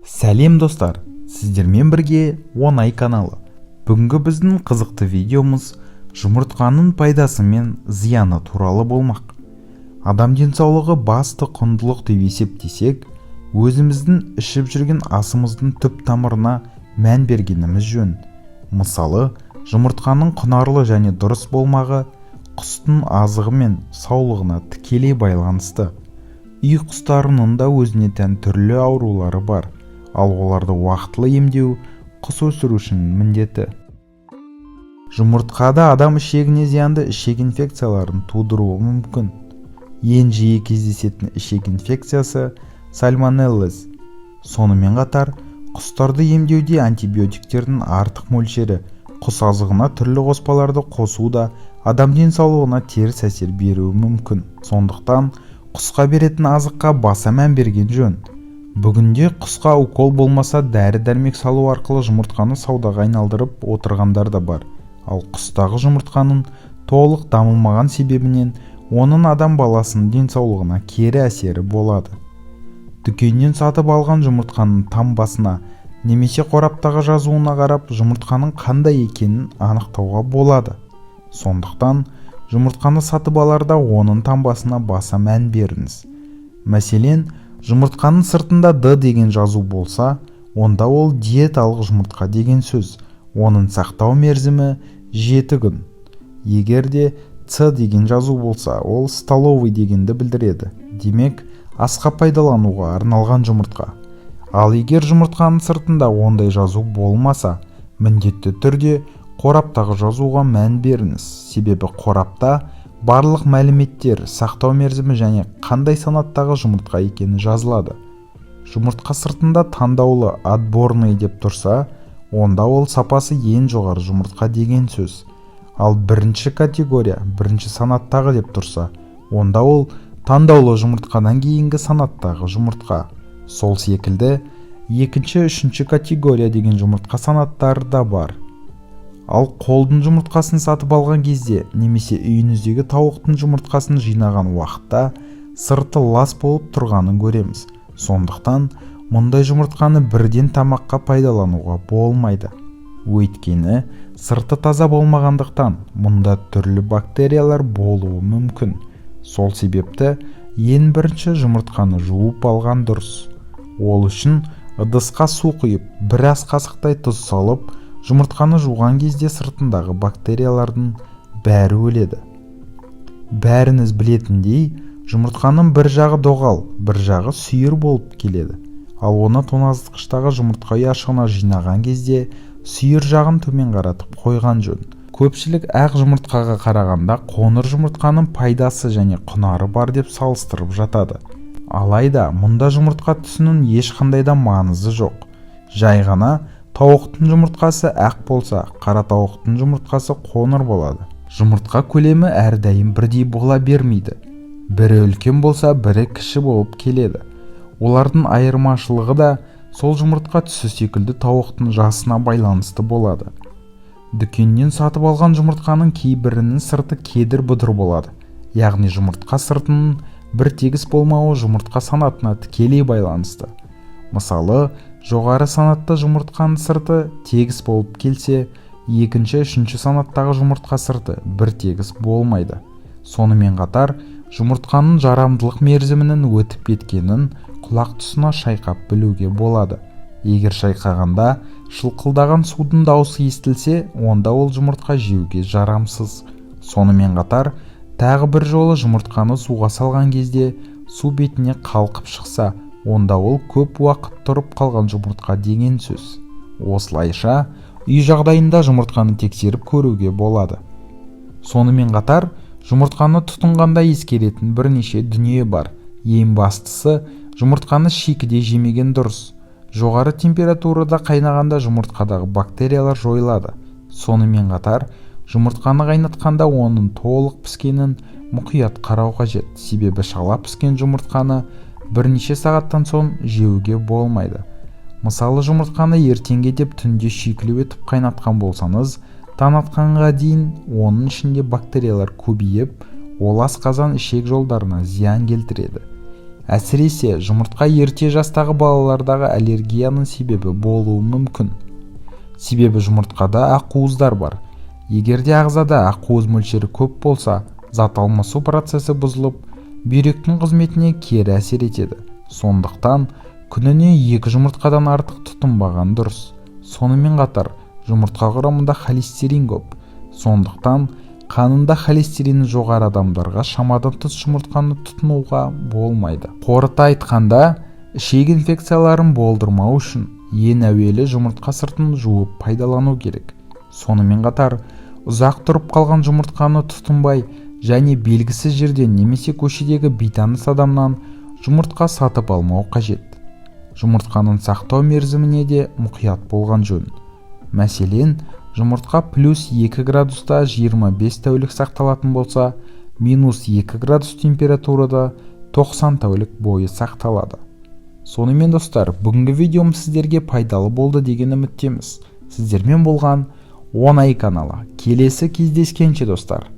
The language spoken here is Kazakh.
Сәлем, достар! Сіздермен бірге Оңай каналы. Бүгінгі біздің қызықты видеомыз жұмыртқаның пайдасы мен зияны туралы болмақ. Адам денсаулығы басты құндылық деп есептесек, өзіміздің ішіп жүрген асымыздың түп тамырына мән бергеніміз жөн. Мысалы, жұмыртқаның құнарлы және дұрыс болмағы құстың азығы мен саулығына тікелей байланысты. Үй құстарының да өзіне тән түрлі аурулары бар, ал оларды уақытылы емдеу құс өсірушінің міндеті. Жұмыртқада адам ішегіне зиянды ішек инфекцияларын тудыруы мүмкін. Ең жиі кездесетін ішек инфекциясы – сальмонеллез. Сонымен қатар құстарды емдеуде антибиотиктердің артық мөлшері, құс азығына түрлі қоспаларды қосу да адам денсаулығына теріс әсер беруі мүмкін. Сондықтан құсқа беретін азыққа баса мән берген жөн. Бүгінде құсқа укол болмаса дәрі-дәрмек салу арқылы жұмыртқаны саудаға айналдырып отырғандар да бар. Ал құстағы жұмыртқаның толық дамымаған себебінен оның адам баласының денсаулығына кері әсері болады. Дүкеннен сатып алған жұмыртқаның таңбасына немесе қораптағы жазуына қарап, жұмыртқаның қандай екенін анықтауға болады. Сондықтан жұмыртқаны сатып аларда оның таңбасына баса мән беріңіз. Мәселен, жұмыртқаның сыртында «Д» деген жазу болса, онда ол диеталық жұмыртқа деген сөз, оның сақтау мерзімі 7 күн. Егер де «С» деген жазу болса, ол столовый дегенді білдіреді, демек, асқа пайдалануға арналған жұмыртқа. Ал егер жұмыртқаның сыртында ондай жазу болмаса, міндетті түрде қораптағы жазуға мән беріңіз. Себебі қорапта барлық мәліметтер, сақтау мерзімі және қандай санаттағы жұмыртқа екені жазылады. Жұмыртқа сыртында «таңдаулы», «отборный» деп тұрса, онда ол сапасы ең жоғары жұмыртқа деген сөз. Ал «бірінші категория», «бірінші санаттағы» деп тұрса, онда ол таңдаулы жұмыртқадан кейінгі санаттағы жұмыртқа. Сол секілді екінші, үшінші категория деген жұмыртқа санаттары да бар. Ал қолдың жұмыртқасын сатып алған кезде немесе үйіңіздегі тауықтың жұмыртқасын жинаған уақытта сырты лас болып тұрғанын көреміз. Сондықтан мұндай жұмыртқаны бірден тамаққа пайдалануға болмайды. Өйткені сырты таза болмағандықтан, мұнда түрлі бактериялар болуы мүмкін. Сол себепті ең бірінші жұмыртқаны жуып алған дұрыс. Ол үшін ыдысқа су құйып, бір ас қасықтай тұз салып, жұмыртқаны жуған кезде сыртындағы бактериялардың бәрі өледі. Бәріңіз білетіндей, жұмыртқаның бір жағы доғал, бір жағы сүйір болып келеді. Ал оны тоңазытқыштағы жұмыртқа ұяшығына жинаған кезде сүйір жағын төмен қаратып қойған жөн. Көпшілік ақ жұмыртқаға қарағанда қоңыр жұмыртқаның пайдасы және құнары бар деп салыстырып жатады. Алайда мұнда жұмыртқа түсінің ешқандай да маңызы жоқ. Жай ғана тауықтың жұмыртқасы ақ болса, қара тауықтың жұмыртқасы қоңыр болады. Жұмыртқа көлемі әрдайым бірдей бола бермейді. Бірі үлкен болса, бірі кіші болып келеді. Олардың айырмашылығы да сол жұмыртқа түсі секілді тауықтың жасына байланысты болады. Дүкеннен сатып алған жұмыртқаның кейбірінің сырты кедір-бұдыр болады. Яғни жұмыртқа сыртының бір тегіс болмауы жұмыртқа санатына тікелей байланысты. Мысалы, жоғары санатты жұмыртқаның сырты тегіс болып келсе, екінші, үшінші санаттағы жұмыртқа сырты бір тегіс болмайды. Сонымен қатар жұмыртқаның жарамдылық мерзімінің өтіп кеткенін құлақ тұсына шайқап білуге болады. Егер шайқағанда шылқылдаған судың дауысы естілсе, онда ол жұмыртқа жеуге жарамсыз. Сонымен қатар тағы бір жолы, жұмыртқаны суға салған кезде су бетіне қалқып шықса, онда ол көп уақыт тұрып қалған жұмыртқа деген сөз. Осылайша үй жағдайында жұмыртқаны тексеріп көруге болады. Сонымен қатар жұмыртқаны тұтынғанда ескеретін бірнеше дүние бар. Ең бастысы, жұмыртқаны шикідей жемеген дұрыс. Жоғары температурада қайнағанда жұмыртқадағы бактериялар жойылады. Сонымен қатар жұмыртқаны қайнатқанда оның толық піскенін мұқият қарау қажет. Себебі шала піскен жұмыртқаны бірнеше сағаттан соң жеуге болмайды. Мысалы, жұмыртқаны ертеңге деп түнде шикілеу етіп қайнатқан болсаңыз, таң атқанға дейін оның ішінде бактериялар көбейіп, ол асқазан, ішек жолдарына зиян келтіреді. Әсіресе жұмыртқа ерте жастағы балалардағы аллергияның себебі болуы мүмкін. Себебі жұмыртқада ақуыздар бар. Егер де ағзада ақуыз мөлшері көп болса, зат алмасу процесі бұзылып, бүйректің қызметіне кері әсер етеді. Сондықтан күніне 2 жұмыртқадан артық тұтынбаған дұрыс. Сонымен қатар жұмыртқа құрамында холестерин көп. Сондықтан қанында холестерині жоғары адамдарға шамадан тыс жұмыртқаны тұтынуға болмайды. Қорыта айтқанда, ішек инфекцияларын болдырмау үшін ең әуелі жұмыртқа сыртын жуып пайдалану керек. Сонымен қатар ұзақ тұрып қалған жұмыртқаны тұтынбай және белгісіз жерден немесе көшедегі бейтаныс адамнан жұмыртқа сатып алмау қажет. Жұмыртқаның сақтау мерзіміне де мұқият болған жөн. Мәселен, жұмыртқа +2 градуста 25 тәулік сақталатын болса, -2 градус температурада 90 тәулік бойы сақталады. Сонымен, достар, бүгінгі видеом сіздерге пайдалы болды деген үміттеміз. Сіздермен болған Оңай каналы. Келесі кездескенше, достар.